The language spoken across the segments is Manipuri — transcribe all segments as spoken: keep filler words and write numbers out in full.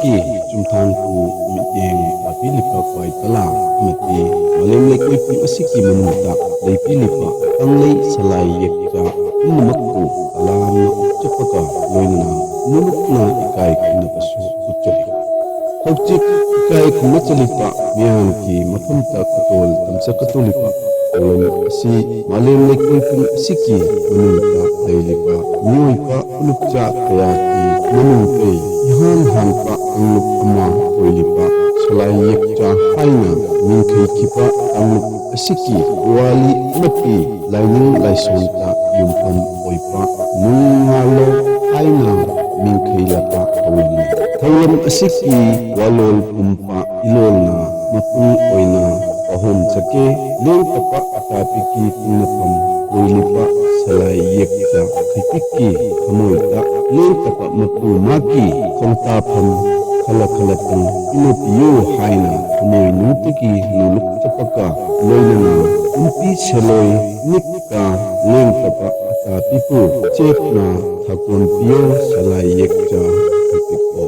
ꯀꯤ ꯆꯨꯝꯊꯥꯡꯄꯨ ꯃꯤꯠꯌꯦꯡ ꯇꯥꯛꯄꯤꯔꯤꯕ ꯈ꯭ꯋꯥꯏ ꯇꯂꯥ ꯑꯃꯗꯤ ꯃꯥꯂꯦꯝ ꯂꯩꯀꯣꯏ ꯄꯨꯝ ꯑꯁꯤꯒꯤ ꯃꯅꯨꯡꯗ ꯂꯩꯕꯤꯔꯤꯕ ꯀꯪꯂꯩ ꯁꯂꯥꯏ ꯌꯦꯛꯆꯥ ꯄꯨꯝꯅꯃꯛꯄꯨ ꯇꯂꯥꯝꯅ ꯑꯣꯛꯆꯠꯄꯒ ꯂꯣꯏꯅꯅ ꯅꯣꯂꯨꯛꯅ ꯏꯀꯥꯏ ꯈꯨꯝꯅꯕꯁꯨ ꯎꯠꯆꯔꯤ꯫ ꯍꯧꯖꯤꯛ ꯏꯀꯥꯏ ꯈꯨꯝꯅꯆꯜꯂꯤꯕ ꯃꯤꯌꯥꯝꯒꯤ ꯃꯐꯝꯗ ꯈꯨꯗꯣꯜ ꯇꯝꯖꯒꯗꯧꯔꯤꯕ ꯊꯧꯔꯝ ꯑꯁꯤ ꯃꯥꯂꯦꯝ ꯂꯩꯀꯣꯏ ꯄꯨꯝ ꯑꯁꯤꯒꯤ ꯃꯅꯨꯡꯗ ꯂꯩꯔꯤꯕ ꯃꯤꯑꯣꯏꯕ ꯐꯨꯂꯨꯞꯆꯥ ꯀꯌꯥꯒꯤ ꯃꯅꯨꯡꯗꯩ ꯏꯍꯥꯟ ꯍꯥꯟꯕ ꯀꯥꯡꯂꯨꯞ ꯑꯃ ꯑꯣꯏꯔꯤꯕ ꯁꯂꯥꯏ ꯌꯦꯛꯆꯥ ꯍꯥꯏꯅ ꯃꯤꯡꯊꯩꯈꯤꯕ ꯀꯥꯡꯂꯨꯞ ꯑꯁꯤꯒꯤ ꯄꯨꯋꯥꯔꯤ ꯑꯃꯗꯤ ꯂꯥꯏꯅꯤꯡ ꯂꯥꯏꯁꯣꯟꯗ ꯌꯨꯝꯐꯝ ꯑꯣꯏꯕ ꯅꯨꯡꯉꯥꯜꯂꯣ ꯍꯥꯏꯅ ꯃꯤꯡꯊꯩꯂꯕ ꯊꯧꯔꯝꯅꯤ꯫ ꯊꯧꯔꯝ ꯑꯁꯤꯒꯤ ꯋꯥꯂꯣꯜ ꯄꯨꯝꯕ ꯏꯂꯣꯜꯅ ꯃꯄꯨꯡ ꯑꯣꯏꯅ ꯄꯥꯎꯍꯣꯝꯖꯒꯦ꯫ ꯂꯦꯡꯇꯞꯄ ꯑꯇꯥꯄꯤꯒꯤ ꯇꯤꯡꯅꯐꯝ ꯑꯣꯏꯔꯤꯕ ꯁꯂꯥꯏ ꯌꯦꯛꯆꯥ ꯈꯩꯇꯤꯛꯀꯤ ꯊꯃꯣꯏꯗ ꯂꯦꯡꯇꯞꯄ ꯃꯄꯨ ꯃꯥꯒꯤ ꯈꯣꯡꯇꯥꯐꯝ ꯈꯜꯂ ꯈꯜꯂꯇꯪ ꯏꯅꯣꯠꯄꯤꯌꯨ ꯍꯥꯏꯅ ꯊꯃꯣꯏꯅꯨꯡꯗꯒꯤ ꯅꯣꯂꯨꯛꯆꯕꯒ ꯂꯣꯏꯅꯅ ꯀꯨꯝꯄꯤ ꯁꯦꯂꯣꯏ ꯅꯤꯛꯀ ꯂꯦꯡꯇꯞꯄ ꯑꯇꯥꯄꯤꯕꯨ ꯆꯦꯠꯅ ꯊꯥꯀꯣꯟꯄꯤꯌꯣ ꯁꯂꯥꯏ ꯌꯦꯛꯆꯥ ꯈꯩꯇꯤꯛꯄꯣ꯫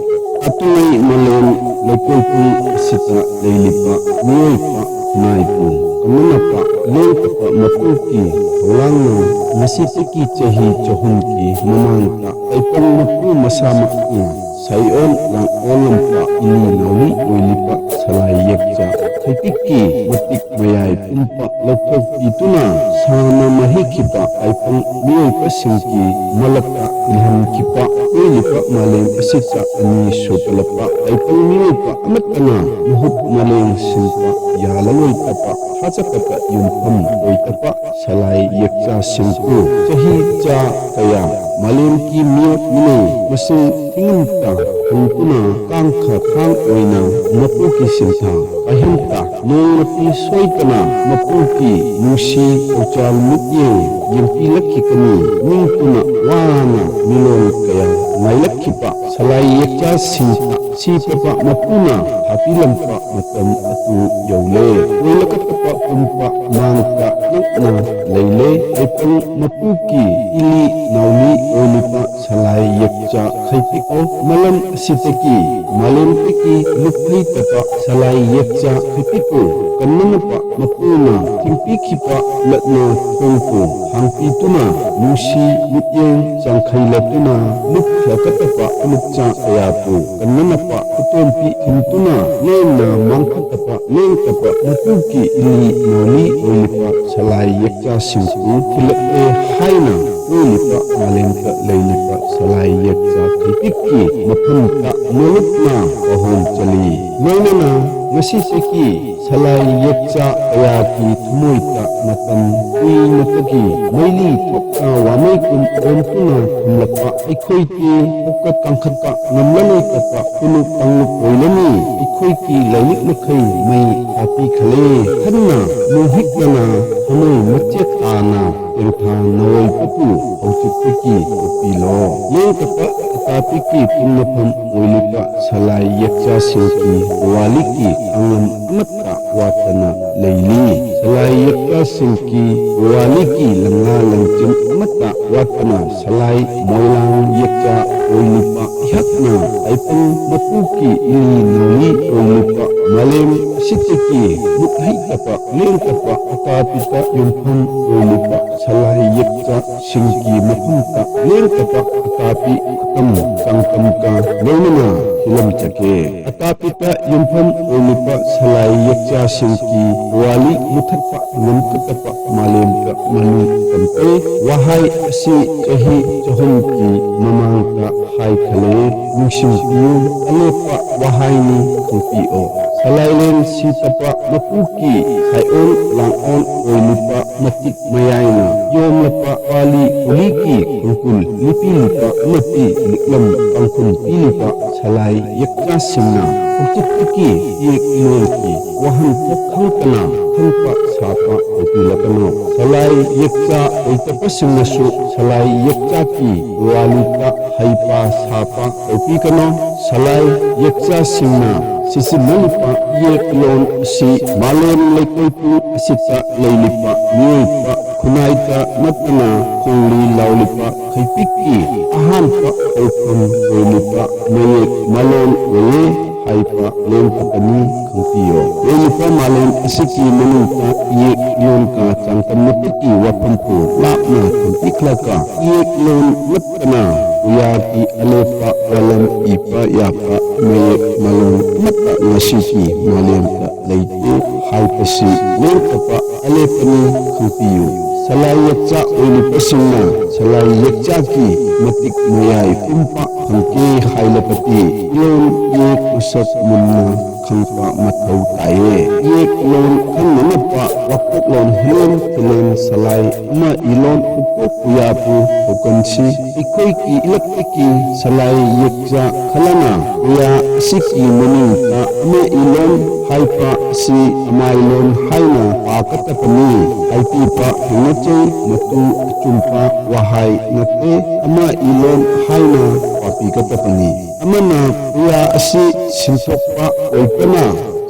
ꯑꯇꯨꯉꯩ ꯃꯥꯂꯦꯝ ꯂꯩꯀꯣꯏ ꯄꯨꯝ ꯑꯁꯤꯗ ꯂꯩꯔꯤꯕ ꯃꯤꯑꯣꯏꯕ ꯈꯨꯟꯅꯥꯏꯕꯨ ꯀꯟꯅꯅꯕ ꯂꯦꯡꯇꯞꯄ ꯃꯄꯨꯒꯤ ꯊꯧꯔꯥꯡꯅ ꯉꯁꯤꯗꯒꯤ ꯆꯍꯤ ꯆꯍꯨꯝꯒꯤ ꯃꯃꯥꯡꯗ ꯇꯥꯏꯕꯪ ꯃꯄꯨ ꯃꯁꯥꯃꯛꯅ ꯁꯥꯏꯑꯣꯟ ꯂꯥꯡꯑꯣꯜꯂꯝꯕ ꯏꯅꯤ ꯅꯥꯎꯔꯤ ꯑꯣꯏꯔꯤꯕ ꯁꯂꯥꯏ ꯌꯦꯛꯆꯥ ꯈꯩꯇꯤꯛꯀꯤ ꯃꯇꯤꯛ ꯃꯌꯥꯏ ꯄꯨꯝꯕ ꯂꯧꯊꯣꯛꯄꯤꯗꯨꯅ ꯁꯥꯅ ꯃꯍꯤꯈꯤꯕ ꯇꯥꯏꯕꯪ ꯃꯤꯑꯣꯏꯕꯁꯤꯡꯒꯤ ꯃꯂꯛꯇ ꯏꯜꯍꯟꯈꯤꯕ ꯃꯤꯑꯣꯏꯔꯤꯕ ꯃꯥꯂꯦꯝ ꯑꯁꯤꯗ ꯑꯅꯤ ꯁꯨꯗꯂꯛꯄ ꯇꯥꯏꯕꯪ ꯃꯤꯑꯣꯏꯕ ꯑꯃꯠꯇꯅ ꯃꯍꯨꯠ ꯃꯂꯦꯡ ꯁꯤꯟꯕ ꯌꯥꯂꯔꯣꯏꯗꯕ ꯊꯥꯖꯗꯕ ꯌꯨꯝꯐꯝ ꯑꯣꯏꯗꯕ ꯁꯂꯥꯏ ꯌꯦꯛꯆꯥꯁꯤꯡꯕꯨ ꯆꯍꯤ ꯆꯥ ꯀꯌꯥ ꯃꯥꯂꯦꯝꯒꯤ ꯃꯤꯑꯣꯠ ꯃꯤꯅꯩ ꯃꯁꯤꯡ ꯊꯤꯉꯝꯇ ꯐꯪꯗꯨꯅ ꯀꯥꯡꯈ ꯊꯥꯡ ꯑꯣꯏꯅ ꯃꯄꯨꯒꯤ ꯁꯤꯟꯊꯥ ꯄꯥꯏꯍꯟꯇ ꯅꯣꯡꯃꯇꯤ ꯁꯣꯏꯗꯅ ꯃꯄꯨꯒꯤ ꯅꯨꯡꯁꯤ ꯄꯧꯆꯥꯜ ꯃꯤꯠꯌꯦꯡ ꯌꯦꯡꯕꯤꯂꯛꯈꯤꯒꯅꯤ ꯅꯤꯡꯇꯨꯅ ꯋꯥꯅ ꯃꯤꯂꯣꯟ ꯀꯌꯥ ꯉꯥꯏꯂꯛꯈꯤꯕ ꯁꯂꯥꯏ ꯌꯦꯛꯆꯥꯁꯤꯡꯇ ꯁꯤꯕꯕ ꯃꯄꯨꯅ ꯍꯥꯞꯄꯤꯂꯝꯕ ꯃꯇꯝ ꯑꯗꯨ ꯌꯧꯂꯦ꯫ ꯑꯣꯏꯂꯀꯇꯕ ꯄꯨꯝꯕ ꯃꯥꯡꯇ ꯅꯛꯅ ꯂꯩꯂꯦ꯫ ꯇꯥꯏꯕꯪ ꯃꯄꯨꯒꯤ ꯏꯂꯤ ꯅꯥꯎꯂꯤ ꯑꯣꯏꯂꯤꯕ ꯁꯂꯥꯏ ꯌꯦꯛꯆꯥ ꯈꯩꯄꯤꯛꯑꯣ꯫ ꯃꯂꯝ ꯑꯁꯤꯗꯒꯤ ꯃꯥꯂꯦꯝꯗꯒꯤ ꯂꯨꯞꯍꯩꯇꯕ ꯁꯂꯥꯏ ꯌꯦꯛꯆꯥ ꯈꯩꯄꯤꯛꯑꯣ꯫ ꯀꯟꯅꯅꯕ ꯃꯄꯨꯅ ꯊꯤꯡꯄꯤꯈꯤꯕ ꯂꯠꯅ ꯊꯣꯡꯕꯨ ꯍꯥꯡꯄꯤꯗꯨꯅ, ꯅꯨꯡꯁꯤ ꯃꯤꯠꯌꯦꯡ ꯆꯥꯡꯈꯩꯂꯗꯨꯅ, ꯂꯨꯞ ꯂꯥꯀꯠꯇꯕ ꯂꯨꯞꯆꯥ ꯀꯌꯥꯕꯨ ꯀꯟꯅꯅꯕ ꯈꯨꯇꯣꯝꯕꯤ ꯊꯤꯟꯗꯨꯅ, ꯂꯦꯝꯅ ꯃꯥꯡꯊꯣꯛꯇꯕ ꯂꯦꯡꯇꯕ ꯃꯄꯨꯒꯤ ꯏꯂꯤ ꯅꯥꯎꯂꯤ ꯑꯣꯏꯔꯤꯕ ꯁꯂꯥꯏ ꯌꯦꯛꯆꯥꯁꯤꯡꯕꯨ ꯊꯤꯜꯂꯛꯂꯦ ꯍꯥꯏꯅ ꯀꯣꯏꯔꯤꯕ ꯃꯥꯂꯦꯝꯗ ꯂꯩꯔꯤꯕ ꯁꯂꯥꯏ ꯌꯦꯛꯆꯥ ꯈꯩꯄꯤꯛꯀꯤ ꯃꯐꯝꯗ ꯅꯣꯂꯨꯛꯅ ꯄꯥꯎꯍꯣꯡ ꯆꯜꯂꯤ꯫ ꯂꯣꯏꯅꯅ ꯉꯁꯤꯗꯒꯤ ꯁꯂꯥꯏ ꯌꯦꯛꯆꯥ ꯀꯌꯥꯒꯤ ꯊꯃꯣꯏꯗ ꯃꯇꯝ ꯀꯨꯏꯅꯗꯒꯤ ꯃꯩꯂꯤ ꯊꯣꯛꯅ ꯋꯥꯃꯩꯒꯨꯝ ꯑꯣꯟꯗꯨꯅ ꯊꯝꯂꯛꯄ ꯑꯩꯈꯣꯏꯗꯤ ꯄꯨꯛꯀ ꯀꯥꯡꯈꯠꯄ ꯉꯝꯂꯔꯣꯏꯗꯕ ꯇꯨꯂꯨꯞ ꯀꯥꯡꯂꯨꯞ ꯑꯣꯏꯔꯅꯤ꯫ ꯑꯩꯈꯣꯏꯒꯤ ꯂꯥꯏꯔꯤꯛ ꯃꯈꯩ ꯃꯩ ꯍꯥꯞꯄꯤꯈꯂꯦ꯫ ꯈꯟꯅ ꯃꯨꯍꯤꯛꯇꯅ ꯊꯃꯣꯏ ꯃꯆꯦꯠ ꯇꯥꯅ ꯇꯦꯡꯊꯥ ꯅꯋꯥꯏꯕꯕꯨ ꯍꯧꯖꯤꯛꯇꯒꯤ ꯎꯠꯄꯤꯂꯣ꯫ ꯂꯦꯡꯇꯄ ꯑꯇꯥꯄꯤꯒꯤ ꯄꯨꯡꯅꯐꯝ ꯑꯣꯏꯔꯤꯕ ꯁꯂꯥꯏ ꯌꯦꯛꯆꯥꯁꯤꯡꯒꯤ ꯄꯨꯋꯥꯔꯤꯒꯤ ꯑꯉꯝ ꯑꯃꯠꯇ ꯋꯥꯠꯇꯅ ꯂꯩꯔꯤ꯫ ꯁꯂꯥꯏ ꯌꯦꯛꯆꯥꯁꯤꯡꯒꯤ ꯄꯨꯋꯥꯔꯤꯒꯤ ꯂꯪꯂꯥ ꯂꯪꯆꯤꯟ ꯑꯃꯠꯇ ꯋꯥꯠꯇꯅ ꯁꯂꯥꯏ ꯃꯣꯏꯔꯥꯡ ꯌꯦꯛꯆꯥ ꯑꯣꯏꯔꯤꯕ ꯑꯩꯍꯥꯛꯅ ꯇꯥꯏꯕꯪ ꯃꯄꯨꯒꯤ ꯏꯅꯤ ꯅꯥꯎꯔꯤ ꯑꯣꯏꯔꯤꯕ ꯃꯥꯂꯦꯝ ꯑꯁꯤꯗꯒꯤ ꯃꯨꯠꯍꯩꯇꯕ ꯂꯦꯡꯇꯕ ꯑꯇꯥꯄꯤꯗ ꯌꯨꯝꯐꯝ ꯑꯣꯏꯔꯤꯕ ꯁꯂꯥꯏ ꯌꯦꯛꯆꯥꯁꯤꯡꯒꯤ ꯃꯐꯝꯗ ꯂꯦꯡꯇꯕ ꯑꯇꯥꯄꯤ ꯑꯀꯝ ꯆꯥꯡꯀꯝꯒ ꯂꯣꯏꯅꯅ ꯊꯤꯂꯝꯖꯒꯦ꯫ ꯑꯇꯥꯄꯤꯗ ꯌꯨꯝꯐꯝ ꯑꯣꯏꯔꯤꯕ ꯁꯂꯥꯏ ꯌꯦꯛꯆꯥꯁꯤꯡꯒꯤ ꯄꯨꯋꯥꯔꯤ ꯃꯨꯊꯠꯄ ꯉꯝꯒꯗꯕ ꯃꯥꯂꯦꯝꯗ ꯃꯅꯨ ꯀꯝꯄꯦ ꯋꯥꯍꯩ ꯑꯁꯤ ꯆꯍꯤ ꯆꯍꯨꯝꯒꯤ ꯃꯃꯥꯡꯗ ꯍꯥꯏꯈꯂꯦ꯫ ꯅꯤꯡꯁꯤꯡꯕꯤꯌꯨ, ꯑꯂꯦꯞꯄ ꯋꯥꯍꯩꯅꯤ, ꯈꯪꯕꯤꯌꯣ꯫ ꯁꯂꯥꯏꯂꯦꯟ ꯁꯤꯇꯄ ꯃꯄꯨꯒꯤ ꯁꯥꯏꯑꯣꯟ ꯂꯥꯡꯑꯣꯟ ꯑꯣꯏꯂꯤꯄ ꯃꯇꯤꯛ ꯃꯌꯥꯏꯅ ꯌꯣꯝꯂꯄ ꯄꯥꯂꯤ ꯄꯨꯂꯤꯒꯤ ꯈꯣꯡꯀꯨꯜ ꯂꯤꯄꯤꯂꯤꯄ ꯑꯃꯗꯤ ꯂꯤꯛꯂꯝ ꯄꯥꯡꯈꯨꯜ ꯄꯤꯂꯤꯄ ꯁꯂꯥꯏ ꯌꯦꯛꯆꯥꯁꯤꯡꯅ ꯍꯧꯖꯤꯛꯇꯒꯤ ꯏꯌꯦꯛ ꯏꯂꯣꯟꯒꯤ ꯋꯥꯍꯟꯊꯣꯛ ꯈꯪꯗꯅ ꯈꯪꯕ ꯁꯥꯕ ꯇꯧꯕꯤꯂꯀꯅꯨ꯫ ꯁꯂꯥꯏ ꯌꯦꯛꯆꯥ ꯑꯣꯏꯗꯕꯁꯤꯡꯅꯁꯨ ꯁꯂꯥꯏ ꯌꯦꯛꯆꯥꯒꯤ ꯄꯨꯋꯥꯂꯤꯗ ꯍꯩꯄꯥ ꯁꯥꯕ ꯇꯧꯕꯤꯒꯅꯨ꯫ ꯁꯂꯥꯏ ꯌꯦꯛꯆꯥꯁꯤꯡꯅ ꯁꯤꯖꯤꯟꯅꯔꯤꯕ ꯏꯌꯦꯛ ꯏꯂꯣꯟ ꯑꯁꯤ ꯃꯥꯂꯦꯝ ꯂꯩꯀꯣꯏꯄꯨ ꯑꯁꯤꯗ ꯂꯩꯔꯤꯕ ꯃꯤꯑꯣꯏꯕ ꯈꯨꯟꯅꯥꯏꯇ ꯅꯠꯇꯅ ꯈꯣꯡꯂꯤ ꯂꯥꯎꯂꯤꯕ ꯈꯩꯄꯤꯛꯀꯤ ꯑꯍꯥꯟꯕ ꯍꯧꯐꯝ ꯑꯣꯏꯔꯤꯕ ꯃꯌꯦꯛ ꯃꯂꯣꯟ ꯑꯣꯏꯌꯦ ꯍꯥꯏꯕ ꯂꯦꯡꯗꯕꯅꯤ ꯈꯪꯕꯤꯌꯨ꯫ ꯂꯩꯔꯤꯕ ꯃꯥꯂꯦꯝ ꯑꯁꯤꯒꯤ ꯃꯅꯨꯡꯗ ꯏꯌꯦꯛ ꯏꯂꯣꯟꯒ ꯆꯥꯡꯗꯝꯅꯕꯒꯤ ꯋꯥꯐꯝꯕꯨ ꯂꯥꯞꯅ ꯊꯝꯕꯤꯈ꯭ꯔꯒ, ꯏꯌꯦꯛ ꯂꯣꯟ ꯅꯠꯇꯅ ꯄꯨꯌꯥꯒꯤ ꯑꯂꯦꯞꯄ ꯋꯥꯂꯝ ꯏꯕ ꯌꯥꯕ ꯃꯌꯦꯛ ꯃꯂꯣꯟ ꯑꯃꯠꯇ ꯉꯁꯤꯒꯤ ꯃꯥꯂꯦꯝꯗ ꯂꯩꯇꯦ ꯍꯥꯏꯕꯁꯤ ꯂꯦꯡꯗꯕ ꯑꯂꯦꯞꯄꯅꯤ ꯈꯪꯕꯤꯌꯨ꯫ ꯁꯂꯥꯏ ꯌꯦꯛꯆꯥ ꯑꯣꯏꯔꯤꯕꯁꯤꯡꯅ ꯁꯂꯥꯏ ꯌꯦꯛꯆꯥꯒꯤ ꯃꯇꯤꯛ ꯃꯌꯥꯏ ꯄꯨꯝꯕ ꯐꯪꯒꯦ ꯍꯥꯏꯔꯕꯗꯤ ꯏꯂꯣꯟ ꯏꯌꯦꯛ ꯃꯁꯛ ꯃꯨꯟꯅ ꯈꯪꯕ ꯃꯊꯧ ꯇꯥꯏꯌꯦ꯫ ꯏꯌꯦꯛ ꯂꯣꯟ ꯈꯪꯅꯅꯕ ꯋꯥꯀꯣꯛꯂꯣꯟ ꯍꯤꯂꯦꯟ ꯊꯤꯂꯦꯟ ꯁꯂꯥꯏ ꯑꯃ ꯏꯂꯣꯟ ꯎꯄꯣꯛ ꯎꯌꯥꯕꯨ ꯍꯧꯒꯟꯁꯤ꯫ ꯑꯩꯈꯣꯏꯒꯤ ꯏꯂꯛꯇꯒꯤ ꯁꯂꯥꯏ ꯌꯦꯛꯆꯥ ꯈꯂꯅ ꯎꯌꯥ ꯑꯁꯤꯒꯤ ꯃꯅꯨꯡꯗ ꯑꯃ ꯏꯂꯣꯟ ꯍꯥꯏꯕ ꯑꯁꯤ ꯑꯃꯥꯏꯂꯣꯟ ꯍꯥꯏꯅ ꯄꯥꯒꯗꯕꯅꯤ ꯍꯥꯏꯕꯤꯕ ꯊꯦꯡꯅꯖꯩ꯫ ꯃꯗꯨ ꯑꯆꯨꯝꯕ ꯋꯥꯍꯩ ꯅꯠꯇꯦ꯫ ꯑꯃ ꯏꯂꯣꯟ ꯍꯥꯏꯅ ꯄꯥꯕꯤꯒꯗꯕꯅꯤ꯫ ꯑꯃꯅ ꯄꯨꯌꯥ ꯑꯁꯤ ꯁꯤꯟꯗꯣꯛꯄ ꯑꯣꯏꯕꯅ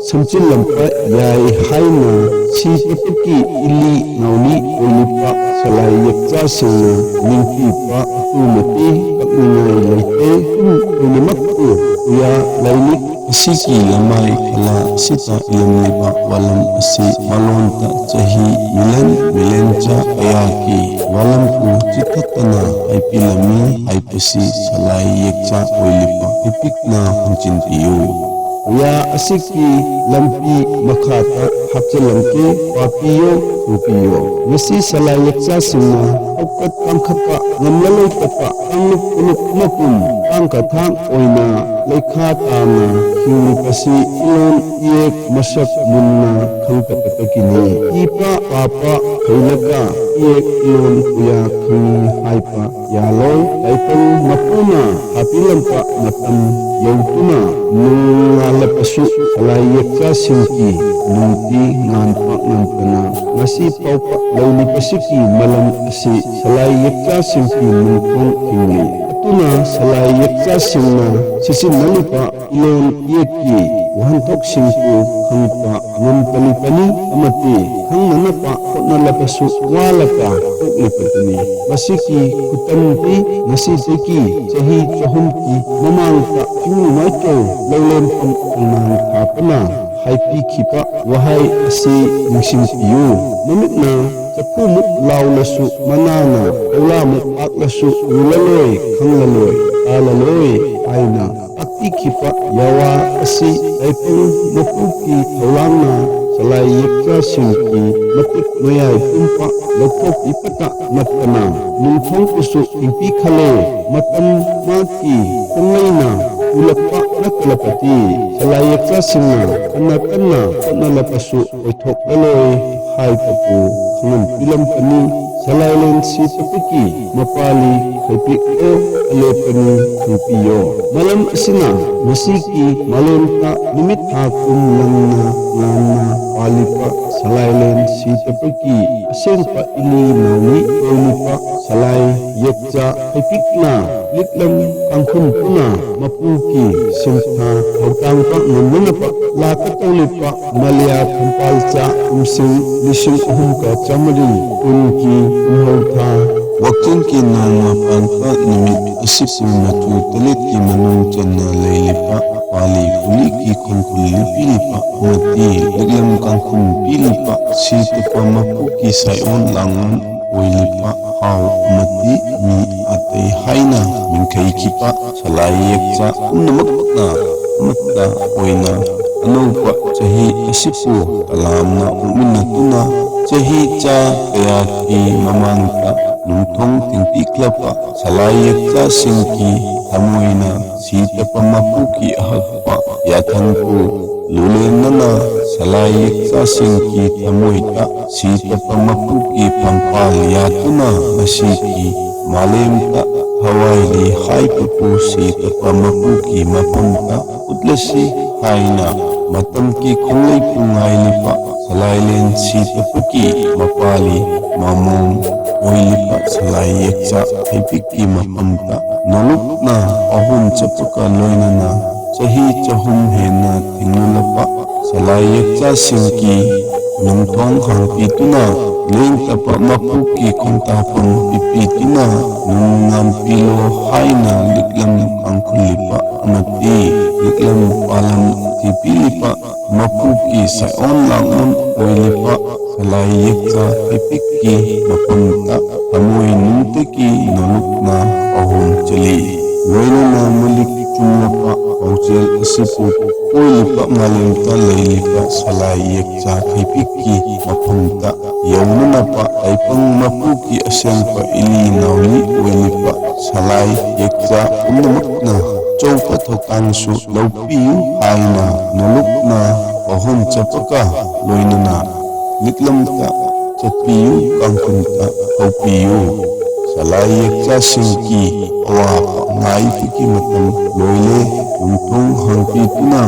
ꯁꯝꯖꯤꯜꯂꯝꯕ ꯌꯥꯏ ꯍꯥꯏꯅ ꯁꯤꯕꯗꯒꯤ ꯏꯂꯤ ꯅꯥꯎꯂꯤ ꯑꯣꯏꯔꯤꯕ ꯁꯂꯥꯏ ꯌꯦꯛꯆꯥꯁꯤꯡꯅ ꯅꯤꯡꯊꯤꯕ ꯑꯗꯨꯃꯗꯤ ꯀꯛꯅꯤꯡꯉꯥꯏ ꯂꯩꯇꯦ꯫ ꯑꯗꯨꯝ ꯑꯣꯏꯅꯃꯛꯄꯨ ꯄꯨꯌꯥ ꯂꯥꯏꯔꯤꯛ ꯑꯁꯤꯒꯤ ꯂꯃꯥꯏ ꯈꯂꯥ ꯑꯁꯤꯗ ꯏꯔꯝꯂꯤꯕ ꯋꯥꯂꯝ ꯑꯁꯤ ꯃꯂꯣꯟꯗ ꯆꯍꯤ ꯃꯤꯂꯟ ꯃꯤꯂꯟꯆꯥ ꯀꯌꯥꯒꯤ ꯋꯥꯂꯝꯕꯨ ꯆꯤꯊꯠꯇꯅ ꯍꯥꯏꯕꯤꯔꯝꯃꯤ ꯍꯥꯏꯕꯁꯤ ꯁꯂꯥꯏ ꯌꯦꯛꯆꯥ ꯑꯣꯏꯔꯤꯕ ꯏꯄꯤꯛꯅ ꯍꯟꯖꯤꯟꯕꯤꯌꯨ꯫ ꯄꯨꯌꯥ ꯑꯁꯤꯒꯤ ꯂꯝꯕꯤ ꯃꯈꯥꯗ ꯍꯥꯞꯆꯤꯜꯂꯝꯒꯦ, ꯄꯥꯕꯤꯌꯣ, ꯎꯕꯤꯌꯣ꯫ ꯉꯁꯤ ꯁꯂꯥꯏ ꯌꯦꯛꯆꯥꯁꯤꯡꯅ ꯍꯧꯒꯠ ꯀꯥꯡꯈꯠꯄ ꯉꯝꯂꯂꯣꯏꯗꯕ ꯀꯥꯡꯂꯨꯞ ꯐꯨꯂꯨꯞ ꯑꯃꯒꯨꯝ ꯊꯥꯡ ꯀꯊꯥꯡ ꯑꯣꯏꯅ ꯂꯩꯈꯥ ꯇꯥꯅ ꯍꯤꯡꯂꯤꯕꯁꯤ ꯏꯂꯣꯟ ꯏꯌꯦꯛ ꯃꯁꯛ ꯃꯨꯟꯅ ꯈꯪꯗꯕꯗꯒꯤꯅꯤ꯫ ꯏꯕ ꯄꯥꯕ ꯍꯩꯔꯒ ꯏꯌꯦꯛ ꯏꯂꯣꯟ ꯄꯨꯌꯥ ꯈꯪꯏ ꯍꯥꯏꯕ ꯌꯥꯂꯣꯏ꯫ ꯇꯥꯏꯕꯪ ꯃꯄꯨꯅ ꯊꯥꯕꯤꯔꯝꯕ ꯃꯇꯝ ꯌꯧꯗꯨꯅ ꯅꯣꯡꯉꯥꯜꯂꯕꯁꯨ ꯁꯂꯥꯏ ꯌꯦꯛꯆꯥꯁꯤꯡꯒꯤ ꯅꯨꯡꯗꯤ ꯉꯥꯟꯕ ꯉꯝꯗꯅ ꯉꯁꯤ ꯐꯥꯎꯕ ꯂꯩꯔꯤꯕꯁꯤꯒꯤ ꯃꯔꯝ ꯑꯁꯤ ꯁꯂꯥꯏ ꯌꯦꯛꯆꯥꯁꯤꯡꯒꯤ ꯃꯤꯡꯊꯣꯡ ꯊꯤꯡꯂꯤ꯫ ꯑꯗꯨꯅ ꯁꯂꯥꯏ ꯌꯦꯛꯆꯥꯁꯤꯡꯅ ꯁꯤꯖꯤꯟꯅꯔꯤꯕ ꯏꯂꯣꯟ ꯏꯌꯦꯛꯀꯤ ꯋꯥꯍꯟꯊꯣꯛꯁꯤꯡꯕꯨ ꯈꯪꯕ ꯉꯝꯗꯂꯤꯕꯅꯤ ꯑꯃꯗꯤ ꯈꯪꯅꯅꯕ ꯍꯣꯠꯅꯂꯕꯁꯨ ꯋꯥꯂꯒ ꯊꯣꯛꯂꯤꯕꯗꯨꯅꯤ꯫ ꯃꯁꯤꯒꯤ ꯈꯨꯗꯝꯗꯤ ꯉꯁꯤꯗꯒꯤ ꯆꯍꯤ ꯆꯍꯨꯝꯒꯤ ꯃꯃꯥꯡꯗ ꯆꯤꯡꯃꯥꯏꯊꯦꯜ ꯂꯧꯂꯦꯝꯐꯝ ꯈꯣꯡꯅꯥꯡ ꯊꯥꯕꯅ ꯍꯥꯏꯕꯤꯈꯤꯕ ꯋꯥꯍꯩ ꯑꯁꯤ ꯅꯤꯡꯁꯤꯡꯕꯤꯌꯨ꯫ ꯃꯃꯤꯠꯅ ꯆꯐꯨꯃꯨꯛ ꯂꯥꯎꯂꯁꯨ ꯃꯅꯥꯅ ꯀꯧꯂꯥꯃꯨꯛ ꯄꯥꯛꯂꯁꯨ ꯎꯂꯂꯣꯏ, ꯈꯪꯂꯂꯣꯏ, ꯇꯥꯂꯂꯣꯏ ꯍꯥꯏꯅ ꯇꯥꯛꯄꯤꯈꯤꯕ ꯌꯥꯋꯥ ꯑꯁꯤ ꯇꯥꯏꯕꯪ ꯃꯄꯨꯒꯤ ꯊꯧꯔꯥꯡꯅ ꯁꯂꯥꯏ ꯌꯦꯛꯆꯥꯁꯤꯡꯒꯤ ꯃꯇꯤꯛ ꯃꯌꯥꯏ ꯄꯨꯝꯕ ꯂꯧꯊꯣꯛꯄꯤꯕꯇ ꯅꯠꯇꯅ ꯅꯨꯡꯊꯣꯡꯕꯨꯁꯨ ꯊꯤꯡꯕꯤꯈꯂꯦ꯫ ꯃꯇꯝ ꯃꯥꯒꯤ ꯈꯣꯡꯂꯩꯅ ꯎꯂꯛꯄ ꯅꯠꯇꯂꯕꯗꯤ ꯁꯂꯥꯏ ꯌꯦꯛꯆꯥꯁꯤꯡꯅ ꯐꯅ ꯀꯟꯅ ꯍꯣꯠꯅꯂꯕꯁꯨ ꯑꯣꯏꯊꯣꯛꯂꯂꯣꯏ ꯍꯥꯏꯕꯕꯨ ꯈꯪꯍꯟꯕꯤꯔꯝꯕꯅꯤ꯫ ꯁꯂꯥꯏꯂꯦꯟ ꯁꯤꯗꯕꯒꯤ ꯃꯄꯥꯂꯤ ꯈꯩꯕꯤꯛꯂꯣ ꯑꯂꯦꯞꯄꯅꯤ ꯈꯪꯕꯤꯌꯣ꯫ ꯃꯔꯝ ꯑꯁꯤꯅ ꯉꯁꯤꯒꯤ ꯃꯥꯂꯦꯝꯗ ꯅꯨꯃꯤꯠ ꯊꯥ ꯀꯨꯝ ꯂꯪꯅ ꯉꯥꯟꯅ ꯄꯥꯜꯂꯤꯕ ꯁꯂꯥꯏꯂꯦꯟ ꯁꯤꯗꯕꯒꯤ ꯑꯁꯦꯡꯕ ꯏꯂꯤ ꯅꯥꯎꯃꯤ ꯑꯣꯏꯔꯤꯕ ꯁꯂꯥꯏ ꯌꯦꯛꯆꯥ ꯈꯩꯕꯤꯛꯅ ꯂꯤꯛꯂꯝ ꯀꯥꯡꯈꯨꯜꯗꯨꯅ ꯃꯄꯨꯒꯤ ꯁꯤꯟꯊꯥ ꯊꯧꯗꯥꯡꯕ ꯉꯝꯅꯅꯕ ꯂꯥꯛꯀꯗꯧꯔꯤꯕ ꯃꯂꯤꯌꯥ ꯐꯝꯄꯥꯜꯆꯥ ꯀꯨꯝꯁꯤꯡ ꯂꯤꯁꯤꯡ ꯑꯍꯨꯝꯒ ꯆꯥꯃꯔꯤ ꯀꯨꯟꯒꯤ ꯀꯨꯝꯍꯧ ꯊꯥ ꯋꯥꯛꯆꯤꯡꯒꯤ ꯅꯣꯡꯃ ꯄꯥꯟꯕ ꯅꯨꯃꯤꯠ ꯑꯁꯤꯕꯨ ꯃꯆꯨ ꯇꯔꯦꯠꯀꯤ ꯃꯅꯨꯡ ꯆꯟꯅ ꯂꯩꯔꯤꯕ ꯄꯥꯂꯤ ꯀꯨꯂꯤꯒꯤ ꯈꯣꯡꯒꯨꯜ ꯂꯤꯄꯤꯔꯤꯕ ꯑꯃꯗꯤ ꯂꯤꯛꯂꯝ ꯀꯥꯡꯈꯨꯜ ꯄꯤꯔꯤꯕ ꯁꯤꯇꯄ ꯃꯄꯨꯒꯤ ꯁꯥꯏꯑꯣꯟ ꯂꯥꯡꯑꯣꯟ ꯑꯣꯏꯔꯤꯕ ꯍꯥꯎ ꯑꯃꯗꯤ ꯃꯤ ꯑꯇꯩ ꯍꯥꯏꯅ ꯃꯤꯡꯈꯩꯈꯤꯕ ꯁꯂꯥꯏ ꯌꯦꯛꯆꯥ ꯄꯨꯝꯅꯃꯛꯅ ꯑꯃꯠꯇ ꯑꯣꯏꯅ ꯑꯅꯧꯕ ꯆꯍꯤ ꯑꯁꯤꯕꯨ ꯇꯂꯥꯝꯅ ꯑꯣꯛꯃꯤꯟꯅꯗꯨꯅ ꯆꯍꯤ ꯆꯥ ꯀꯌꯥꯒꯤ ꯃꯃꯥꯡꯗ ꯅꯨꯡꯊꯣꯡ ꯊꯤꯡꯕꯤꯈ꯭ꯔꯕ ꯁꯂꯥꯏ ꯌꯦꯛꯆꯥꯁꯤꯡꯒꯤ ꯊꯃꯣꯏꯅ ꯁꯤꯇꯄ ꯃꯄꯨꯒꯤ ꯑꯍꯛꯄ ꯌꯥꯊꯪꯕꯨ ꯂꯨꯂꯦꯟꯅꯅ ꯁꯂꯥꯏ ꯌꯦꯛꯆꯥꯁꯤꯡꯒꯤ ꯊꯃꯣꯏꯗ ꯁꯤꯇꯄ ꯃꯄꯨꯒꯤ ꯐꯝꯄꯥꯜ ꯌꯥꯗꯨꯅ ꯉꯁꯤꯒꯤ ꯃꯥꯂꯦꯝꯗ ꯊꯋꯥꯏꯔꯤ ꯍꯥꯏꯕꯕꯨ ꯁꯤꯇꯄ ꯃꯄꯨꯒꯤ ꯃꯐꯝꯗ ꯎꯠꯂꯁꯤ ꯍꯥꯏꯅ ꯃꯇꯝꯒꯤ ꯈꯣꯡꯂꯩꯕꯨ ꯉꯥꯏꯔꯤꯕ ꯁꯂꯥꯏꯂꯦꯟ ꯁꯤꯇꯄꯒꯤ ꯃꯄꯥꯂꯤ ꯃꯃꯣꯝ ꯑꯣꯏꯂꯤꯄ ꯁꯂꯥꯏ ꯌꯦꯛꯆꯥ ꯍꯩꯄꯤꯛꯀꯤ ꯃꯐꯝꯗ ꯅꯣꯂꯨꯛꯅ ꯄꯥꯎꯍꯨꯝ ꯆꯠꯄꯒ ꯂꯣꯏꯅꯅ ꯆꯍꯤ ꯆꯍꯨꯝ ꯍꯦꯟꯅ ꯊꯤꯡꯂꯨꯂꯄ ꯁꯂꯥꯏ ꯌꯦꯛꯆꯥꯁꯤꯡꯒꯤ ꯅꯨꯡꯊꯣꯡ ꯍꯥꯡꯄꯤꯗꯨꯅ ꯂꯦꯡꯇꯄ ꯃꯄꯨꯒꯤ ꯈꯣꯡꯇꯥꯐꯝ ꯄꯤꯕꯤꯗꯨꯅ ꯅꯨꯡꯉꯥꯝꯄꯤꯂꯣ ꯍꯥꯏꯅ ꯂꯤꯛꯂꯝ ꯀꯥꯡꯈꯨꯜꯂꯤꯄ ꯑꯃꯗꯤ ꯂꯤꯛꯂꯝ ꯄꯥꯂꯝ ꯊꯤꯕꯤꯂꯤꯄ ꯃꯄꯨꯒꯤ ꯁꯥꯏꯑꯣꯟ ꯂꯥꯡꯑꯣꯟ ꯑꯣꯏꯂꯤꯄ ꯁꯂꯥꯏ ꯌꯦꯛꯆꯥ ꯍꯩꯄꯤꯛꯀꯤ ꯃꯐꯝꯗ ꯊꯃꯣꯏ ꯅꯨꯡꯇꯒꯤ ꯅꯣꯂꯨꯛꯅ ꯄꯥꯎꯍꯨꯝ ꯆꯦꯜꯂꯤ꯫ ꯂꯣꯏꯅꯅ ꯃꯂꯤꯛ ꯆꯨꯝꯂꯄ ꯄꯥꯎꯖꯦꯜ ꯑꯁꯤꯕꯨ ꯀꯣꯏꯂꯤꯄ ꯃꯥꯂꯦꯝꯗ ꯂꯩꯔꯤꯕ ꯁꯂꯥꯏ ꯌꯦꯛꯆꯥ ꯍꯩꯄꯤꯛꯀꯤ ꯃꯐꯝꯗ ꯌꯧꯅꯅꯕ ꯇꯥꯏꯕꯪ ꯃꯄꯨꯒꯤ ꯑꯁꯦꯡꯕ ꯏꯂꯤ ꯅꯥꯎꯂꯤ ꯑꯣꯏꯂꯤꯕ ꯁꯂꯥꯏ ꯌꯦꯛꯆꯥ ꯄꯨꯝꯅꯃꯛꯅ ꯑꯆꯧꯕ ꯊꯧꯗꯥꯡꯁꯨ ꯂꯧꯕꯤꯌꯨ ꯍꯥꯏꯅ ꯅꯣꯂꯨꯛꯅ ꯄꯥꯎꯍꯨꯝ ꯆꯠꯄꯒ ꯂꯣꯏꯅꯅ ꯂꯤꯛꯂꯝꯗ ꯆꯠꯄꯤꯌꯨ ꯀꯥꯡꯈꯨꯜꯗ ꯍꯧꯕꯤꯌꯨ꯫ ꯁꯂꯥꯏ ꯌꯦꯛꯆꯥꯁꯤꯡꯒꯤ ꯑꯋꯥꯕ ꯉꯥꯏꯕꯒꯤ ꯃꯇꯝ ꯂꯣꯏꯂꯦ꯫ ꯅꯨꯡꯊꯣꯡ ꯍꯥꯡꯄꯤꯗꯨꯅ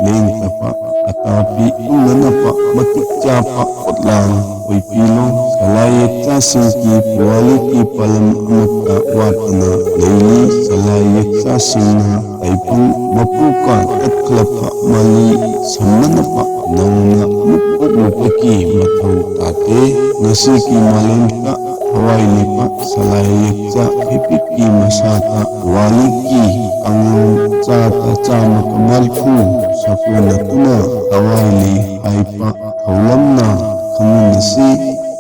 ꯂꯦꯡꯗꯕ ꯑꯇꯥꯄꯤ ꯎꯅꯅꯕ ꯃꯇꯤꯛ ꯆꯥꯕ ꯄꯣꯠꯂꯥꯡ ꯑꯣꯏꯕꯤꯂꯣ꯫ ꯁꯂꯥꯏ ꯌꯦꯛꯆꯥꯁꯤꯡꯒꯤ ꯄꯨꯋꯥꯔꯤꯒꯤ ꯄꯥꯂꯝ ꯑꯃꯠꯇ ꯋꯥꯠꯇꯅ ꯂꯩꯔꯤ꯫ ꯁꯂꯥꯏ ꯌꯦꯛꯆꯥꯁꯤꯡꯅ ꯇꯥꯏꯕꯪ ꯃꯄꯨꯒ ꯇꯠꯈ꯭ꯔꯕ ꯃꯔꯤ ꯁꯝꯅꯅꯕ ꯅꯧꯅ ꯑꯃꯨꯛ ꯄꯣꯛꯂꯨꯕꯒꯤ ꯃꯊꯧ ꯇꯥꯗꯦ꯫ ꯉꯁꯤꯒꯤ ꯃꯥꯂꯦꯝꯗ ꯊꯋꯥꯏ ꯂꯩꯕ ꯁꯂꯥꯏ ꯌꯦꯛꯆꯥ ꯍꯩꯄꯤꯛꯀꯤ ꯃꯁꯥꯗ ꯄꯨꯋꯥꯔꯤꯒꯤ ꯀꯥꯡꯂꯣꯟ ꯆꯥꯗ ꯆꯥꯝꯃꯒ ꯃꯔꯤꯐꯨ ꯁꯥꯒꯣꯟꯅꯗꯨꯅ ꯊꯋꯥꯏ ꯂꯩ ꯍꯥꯏꯕ ꯊꯧꯔꯝꯅ ꯈꯪꯃꯤꯟꯅꯁꯤ꯫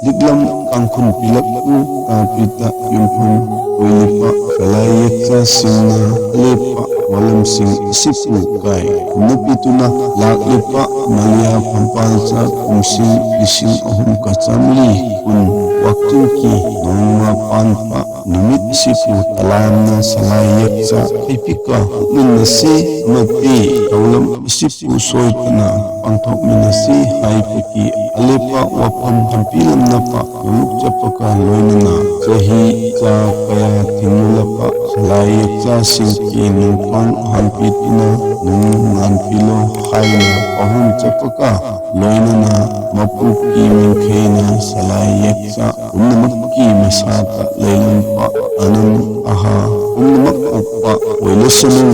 ꯂꯤꯛꯂꯝ ꯀꯥꯡꯈꯨꯜ ꯄꯤꯂꯛꯎ ꯇꯥꯕꯤꯗ ꯌꯨꯝꯐꯝ ꯑꯣꯏꯂꯤꯕ ꯁꯂꯥꯏ ꯌꯦꯛꯆꯥꯁꯤꯡꯅ ꯑꯂꯦꯞꯄ ꯋꯥꯂꯝꯁꯤꯡ ꯑꯁꯤꯕꯨ ꯀꯥꯏ ꯈꯨꯝꯅꯕꯤꯗꯨꯅ ꯂꯥꯛꯂꯤꯕ ꯃꯂꯤꯌꯥ ꯐꯝꯄꯥꯜꯆꯥ ꯀꯨꯝꯁꯤꯡ ꯂꯤꯁꯤꯡ ꯑꯍꯨꯝꯒ ꯆꯥꯃꯔꯤ ꯀꯨꯟ ꯋꯥꯛꯆꯤꯡꯒꯤ ꯅꯣꯡꯃ ꯄꯥꯟꯕ ꯅꯨꯃꯤꯠ ꯑꯁꯤꯕꯨ ꯇꯂꯥꯝꯅ ꯁꯂꯥꯏ ꯌꯦꯛꯆꯥ ꯍꯩꯄꯤꯛꯀ ꯄꯨꯛꯃꯤꯟꯅꯁꯤ ꯑꯃꯗꯤ ꯊꯧꯔꯝ ꯑꯁꯤꯕꯨ ꯁꯣꯏꯗꯅ ꯄꯥꯡꯊꯣꯛꯃꯤꯟꯅꯁꯤ ꯍꯥꯏꯕꯒꯤ ꯑꯂꯦꯞꯄ ꯋꯥꯐꯝ ꯊꯝꯕꯤꯔꯝꯅꯕ ꯅꯣꯂꯨꯛ ꯆꯠꯄꯒ ꯂꯣꯏꯅꯅ ꯆꯍꯤ ꯆꯥ ꯀꯌꯥ ꯊꯤꯡꯂꯨꯂꯕ ꯁꯂꯥꯏ ꯌꯦꯛꯆꯥꯁꯤꯡꯒꯤ ꯅꯤꯡꯊꯧ ꯍꯥꯟꯄꯤꯗꯨꯅ ꯅꯨꯡ ꯉꯥꯟꯄꯤꯂꯣ ꯍꯥꯏꯅ ꯄꯥꯎꯍꯨꯝ ꯆꯠꯄꯒ ꯂꯣꯏꯅꯅ ꯃꯄꯨꯀꯤ ꯃꯤꯡꯈꯩꯅ ꯁꯂꯥꯏ ꯌꯦꯛꯆꯥ ꯄꯨꯝꯅꯃꯛꯀꯤ ꯃꯁꯥꯗ ꯂꯩꯔꯝꯕ ꯑꯅꯟ ꯑꯍꯥ ꯄꯨꯝꯅꯃꯛ ꯎꯞꯄ ꯑꯣꯏꯂꯁꯅꯨ꯫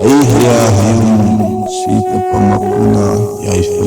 ꯑꯩ ꯍꯌꯥ ꯍꯌꯨꯝ ꯁꯤꯇꯄ ꯃꯄꯨꯅ ꯌꯥꯏꯐ